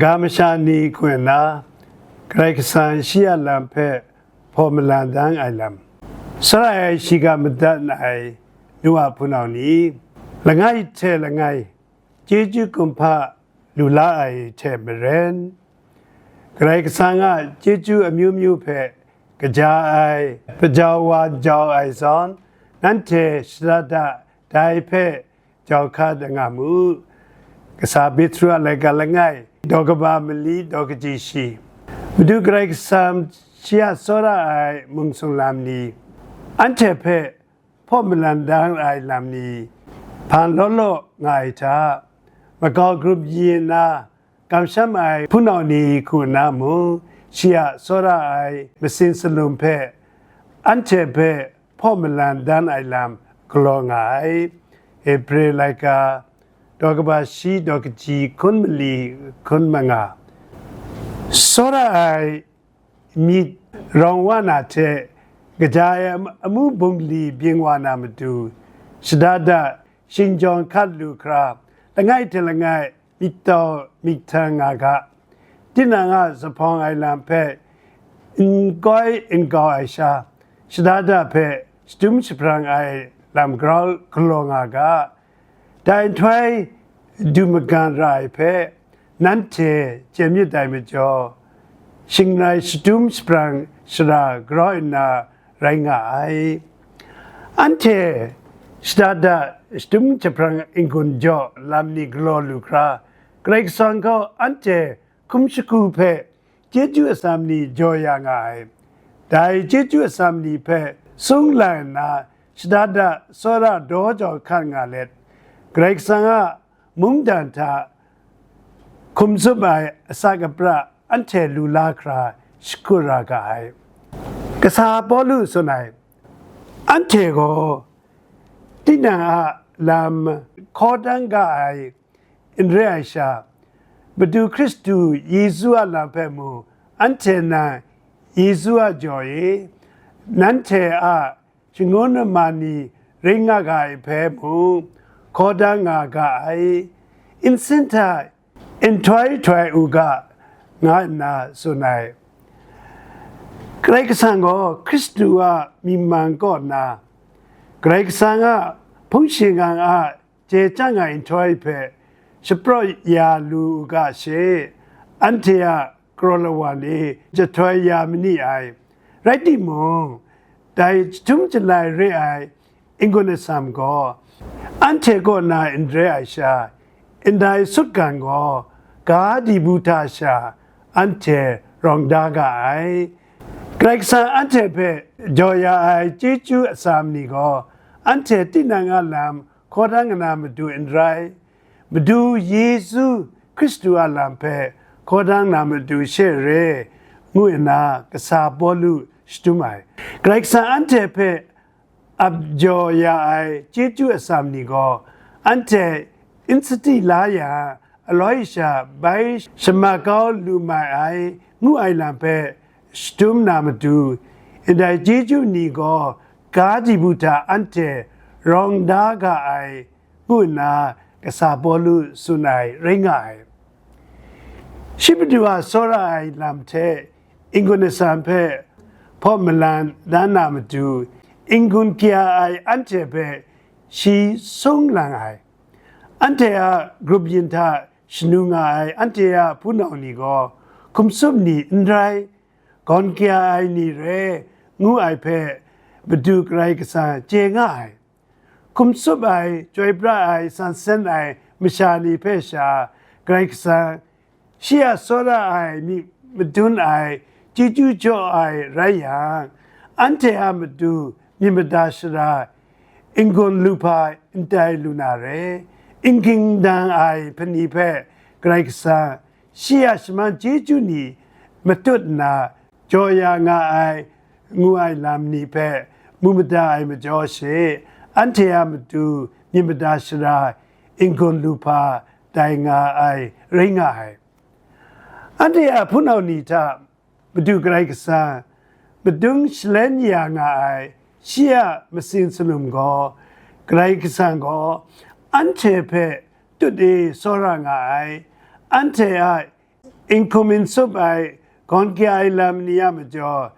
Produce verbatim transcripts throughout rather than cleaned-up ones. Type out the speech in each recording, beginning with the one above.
Ga masha ni hku nna, Karai Kasang shi a lam hpe hpaw malan dan ai lam. Sara ai shiga madat ai nu a hpunau ni, langai hte langai chyeju kumhpa lu la ai hte maren, Karai Kasang a chyeju amyu myu hpe kaja ai, pajau wa jau ai zawn, nanhte shada da dai hpe jau hkat nga mu. Kasa Petru a laika langai, daw kaba mali daw kaji shi, Madu Karai Kasang shi a tsawra ai mung sung lam ni, anhte hpe hpaw malan dan ai lam ni, hpang law law nga ai hta, makau grup yi nna kamsham ai hpunau ni hku nna mung, shi a tsawra ai masin salum hpe anhte hpe hpaw malan dan ai lam galaw nga ai. Ebre laika, daw kaba shi daw kaji hkun mali hkun manga. Tsawra ai myit rawng wa na hte, kaja ai amu bungli bying wa na matu, shada da shingjawng hkat lu hkra, langai hte langai myit tau myit htan nga ga. Tinang a zuphpawng ai lam hpe n koi n kau ai sha, shada da hpe shadum shapran ai lam grau galaw nga ga. Dai nhtoi du magan ra ai hpe nanhte chye myit ai majaw, shingrai shadum shapran shara grau nna rai nga ai. Anhte shada da shadum shapran n-gun jaw lam ni galaw lu hkra, Karai Kasang gaw anhte hkum shagu hpe chyeju atsam ni jaw ya nga ai. Dai chyeju atsam ni hpe sung lai nna, shada da tsawra daw jau hkan nga let, Karai Kasang a mungdan hta hkum tsup ai asak apra anhte lu la hkra shakut ra ga ai. Kasa Pawlu tsun ai, anhte gaw tinang a lam hkaw dan ga ai n re ai sha, Madu Hkristu Yesu a lam hpe mu, anhte nang Yesu a jaw e, nanhte a shangun nama ni ring nga ga ai hpe mung, hkaw da nga ga ai, nsin hta nhtoi htoi u ga, nga nna tsun ai. Karai Kasang gaw Hkristu a mying man kaw nna, Karai Kasang a hpung shingkang a chye chyang ai nhtoi hpe shapraw ya lu u ga she, anhte a karaw lawan e jahtoi ya ma ni ai. Rai timung, dai jahtum jalai re ai n-gun atsam gaw anhte kaw na n re ai sha, ndai sutgan gaw ga dibu hta sha anhte rawng da ga ai. Karai Kasang anhte hpe jaw ya ai chyeju atsam ni gaw, anhte tinang a lam hkaw dan na matu n rai, Madu Yesu Hkristu a lam hpe hkaw dan na matu she re, ngu nna kasa Pawlu shadum ai. Karai Kasang anhte hpe ap jaw ya ai chyeju atsam ni gaw, anhte n sadi la yang, aloi sha bai shamat kau lu mai ai, ngu ai lam hpe shadum na matu, ndai chyeju ni gaw ga dibu hta anhte rawng da ga ai, ngu nna kasa Pawlu tsun ai rai nga ai. Shi Madu a tsawra ai lam hte n-gun atsam hpe hpaw malan dan na matu, n-gun kaya ai anhte hpe shi sung lang ai. Anhte a grup yin hta shanu nga ai anhte a hpunau ni gaw, hkum tsup ni n rai, gawn kaya ai ni re, ngu ai hpe Madu Karai Kasang chye nga ai. Hkum tsup ai, chyoi pra ai, san sen ai masha ni hpe sha, Karai Kasang shi a tsawra ai myit madun ai, chyeju jaw ai rai yang, anhte a matu myit mada shara, n-gun lu hpa n tai lu na re, n ging dang ai hpani hpe Karai Kasang shi a shaman chyeju ni matut nna jaw ya nga ai, ngu ai lam ni hpe mu mada ai majaw she, anhte a matu myit mada shara, n-gun lu hpa tai nga ai rai nga ai. Anhte a hpunau ni hta Madu Karai Kasang madung shalen ya nga ai shi a masin salum gaw, Karai Kasang gaw anhte hpe tut e tsawra nga ai, anhte a N hkum n tsup ai gawn kya ai lam ni a majaw,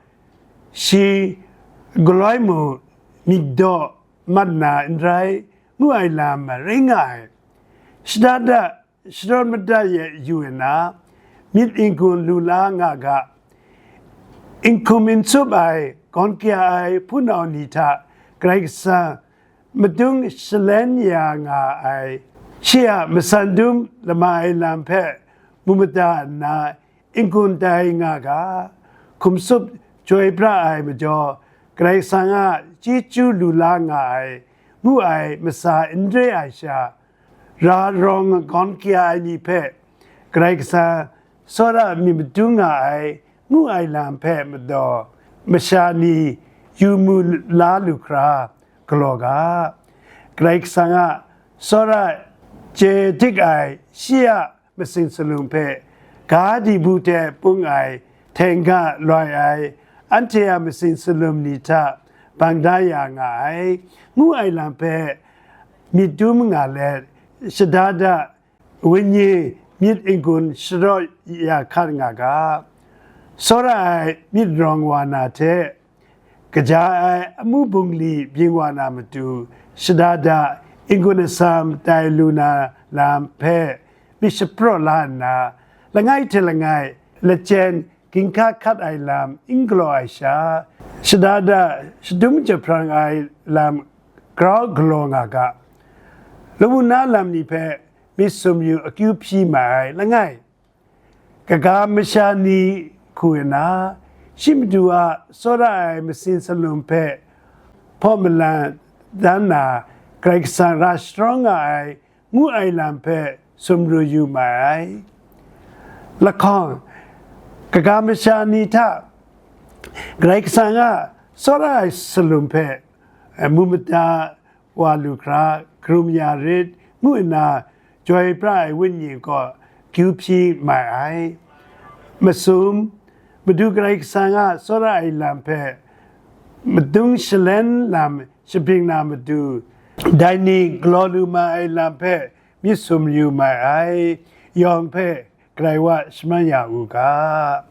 shi galoi mung myit daw mat na n rai, ngu ai lam rai nga ai. Shada da, sharawt madat yu nna, myit n-gun lu la nga ga. N hkum n tsup ai gawn kya ai hpunau ni hta Karai Kasang madung shalen ya nga ai, shi a matsan dum lama ai lam hpe mu mada nna, n-gun tai nga ga. Hkum tsup joi pra ai majaw, Karai Kasang a chyeju lu la nga ai, ngu ai masa n re ai sha, ra rawng gawn kya ai ni hpe Karai Kasang tsawra myit madu nga ai, ngu ai lam hpe madaw, masha ni yu mu la lu hkra galaw ga. Karai Kasang a tsawra chye dik ai shi a masing salum hpe ga dibu hte pung ai, htenga loi ai, anhte a masing salum ni hta bang da ya nga ai, ngu ai lam hpe myit dum nga let, shada da, wenyi myit n-gun sharawt ya hkat nga ga. Tsawra ai myit rawng wa na hte, kaja ai amu bungli byin wa na matu, shada da, n-gun atsam tai lu na lam hpe myit shapraw la nna, langai hte langai lachyen ginhka hkat ai lam n galaw ai sha, shada da, shadum jahprang ai lam grau galaw nga ga. Lamu na lam ni hpe myit sumru akyu hpyi mai ai langai. Kaga masha ni hku nna, shi matu a tsawra ai masing salum hpe hpaw malan dan na, Karai Kasang ra sharawng nga ai, ngu ai lam hpe sumru yu mai ai. Lahkawng, kaga masha ni hta Karai Kasang a tsawra ai salum hpe mu mada wa lu hkra, hkrum ya rit, ngu nna joi pra ai wenyi kaw kyu hpyi mai ai. Masum, Madu Karai Kasang a tsawra ai lam hpe madung shalen lam shabring na matu, dai ni galaw lu ma ai lam hpe myit sumru mai ai. Yawng hpe Karai wa shaman ya u ga.